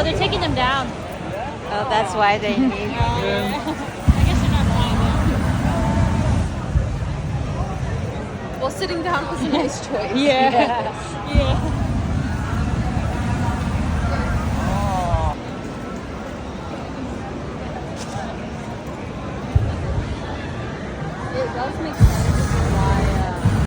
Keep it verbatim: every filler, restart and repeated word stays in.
They're taking them down. Oh, that's why they need. I guess they're not buying them. Well, sitting down was a nice choice. Yeah. Yeah. It does make sense.